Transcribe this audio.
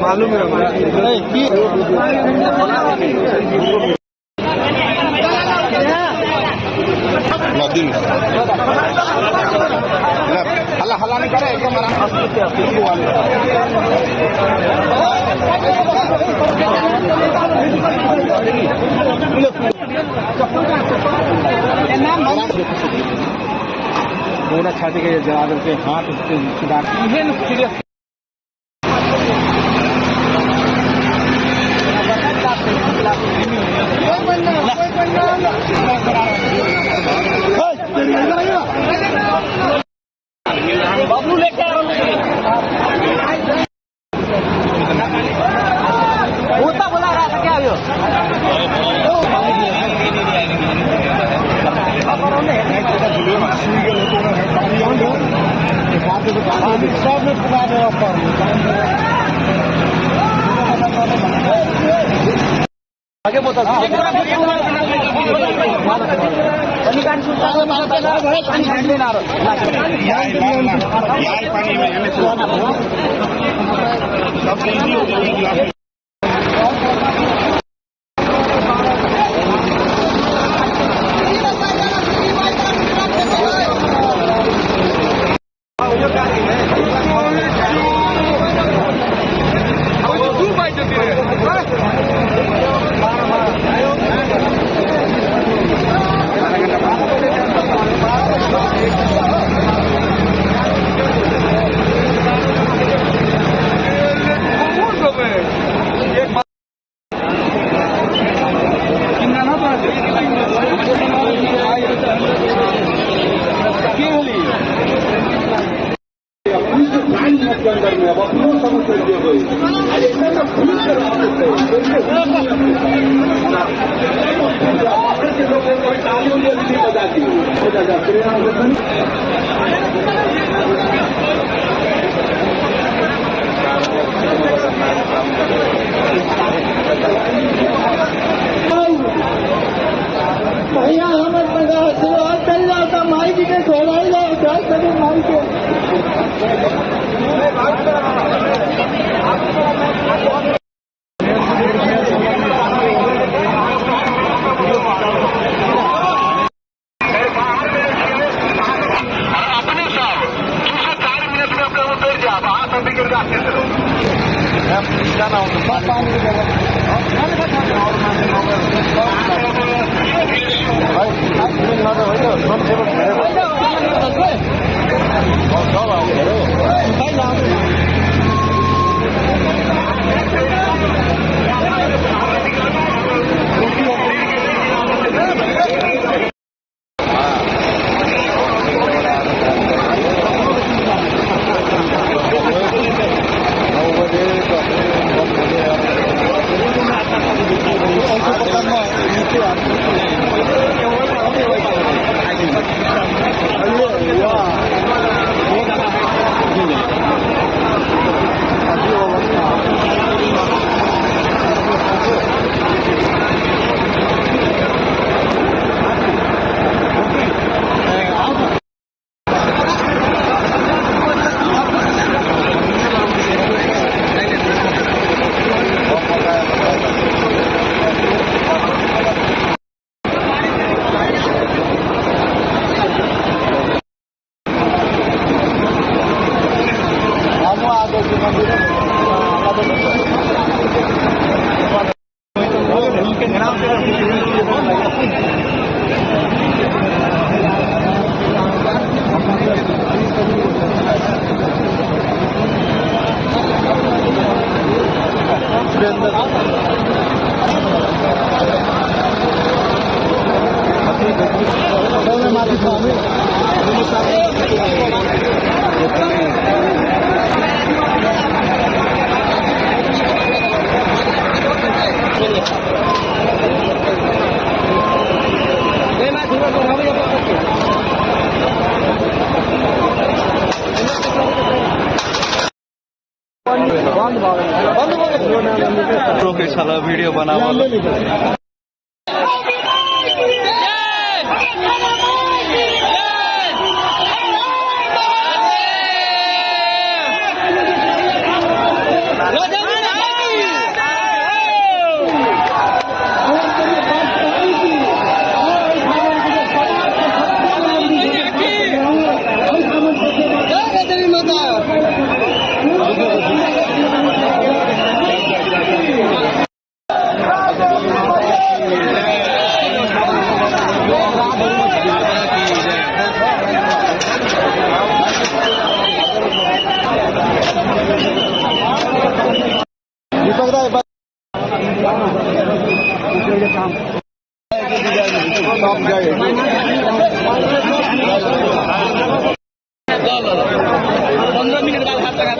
मालूम है हल्ला हल्ला नहीं करे एकदम पूरा छाती के जला देते हाथ सीरियस बबलू लेके आ रहा हूँ बोला रहा था क्या आगे बोलता के अंदर में अब अपनों समझ भैया हमारे आशीर्वाद चल जाता माई जी के घोड़ा जाओ माई के अपने साहब 2 से 4 मिनट में अपने उतर जाब अहाँ सब बिगड़ साला वीडियो बनावल। राजा। दीपक दाई। 15 मिनट बाद हाथ लगा।